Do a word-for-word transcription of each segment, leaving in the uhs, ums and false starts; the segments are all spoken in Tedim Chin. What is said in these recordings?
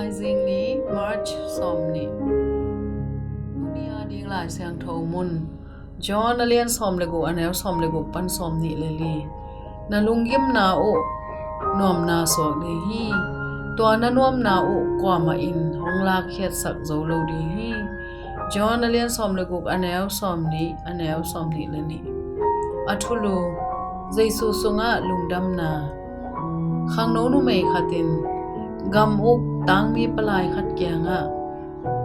Thaizing ni, March sawmnih. Tuni a ding Lai Siangtho mun, John a lian sawm le guk, a neu sawm le guk pan sawmnih le li. Na lunggimna uh nuamna suak ding hi. Tua na nuamna uh kuamah in hong lakkhiatsak zo lo ding hi. John a lian sawm le guk, a neu sawmnih, a neu sawmnih le nih. A thulu, Jesu sungah lungdamna. Khangno numei khat in gam uk tangmi palai khat kiangah,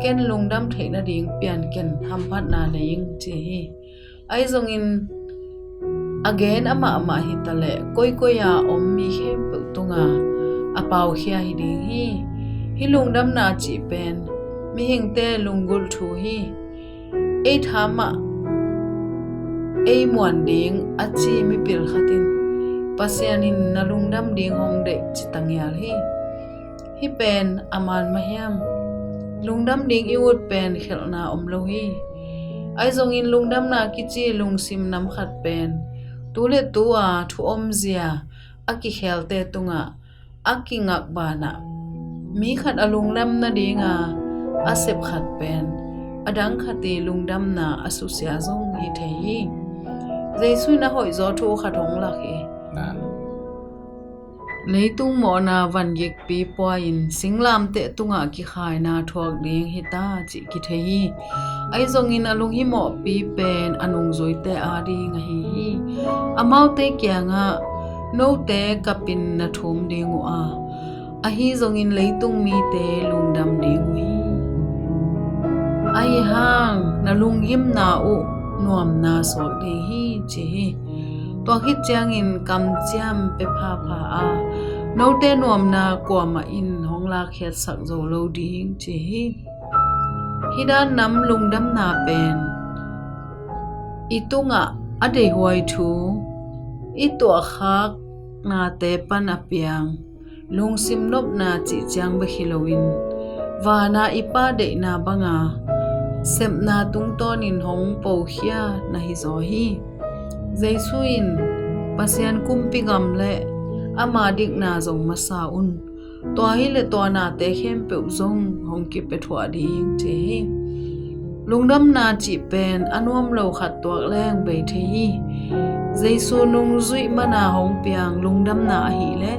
"Ken lungdam theih nading pian ken, hamphatna nei ing," ci hi. Ahi zongin a gen amahmah hi taleh, koikoi a om mi khempeuh tunga a paukhia hi ding hi. Hih lungdamna cih pen mihingte lunggulh thu hi. Ei thamah ei muan ding a ci mipil khat in, Pasian in na lungdam ding hong deih, ci tangial hi. Hih pen a man mah hiam? Lungdam ding i ut pen khelhna om lo hi. Ahi zongin lungdamna kici lungsim nam khat pen tu le tu a thu omzia a kikhelte tungah a kingak banah, mi khat a lungdam nadinga a sep khat pen a dang khat i lungdamna a susia zong hi thei hi. Jesu in a hoihzaw thu khat hong lak hi. Leitung mawhna vangikpi pua-in singlamteh tungah kikhaina thuak ding hi ta cih kithei hi. Ahi zongin a lunghimawhpi pen a nungzuite ading ahi hi. Amaute kiangah, "Note kapin na thum ding uh a, ahi zongin leitung mite lungdam ding uh hi. Ahi hang na lunghimna uh nuamna suak ding hi," ci hi. Tua khit ciangin kamciam pia phapha a, "Note nuamna kuamah in hong lakkhiatsak zo lo ding," ci hi. Hih dan nam lungdamna pen i tungah a deihhuai thu, i tuahkhak nate pan a piang lungsim nopna cih ciang bek hi loin, vana i Pa deihna banga sepna tungtawnin hong pokhia na hizaw hi. Jesu in, "Pasian kumpi gam le ama dikna zong masa un, tua hi le tua nate khempeuh zong hong kipia thuah ding," ci hi. Lungdamna cih pen a nuam lo khat tuak leng bei thei hi. Jesu nungzuih mana hong piang lungdamna ahileh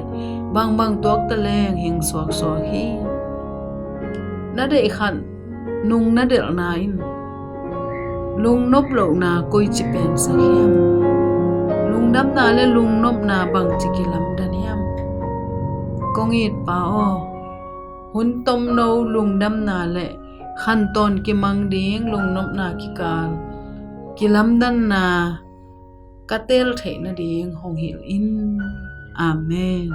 bangbang tuak ta leng hing suaksuak hi. Na deih khat nung na delhna in lungnop lohna koici pensak hiam? Lungdamna le lungnopna bangci kilamdan hiam? Kong it Pa aw, hun tomno lungdamna le khantawn kimang ding lungnopna kikal kilamdanna ka teel theih nading hong hilh in. Amen.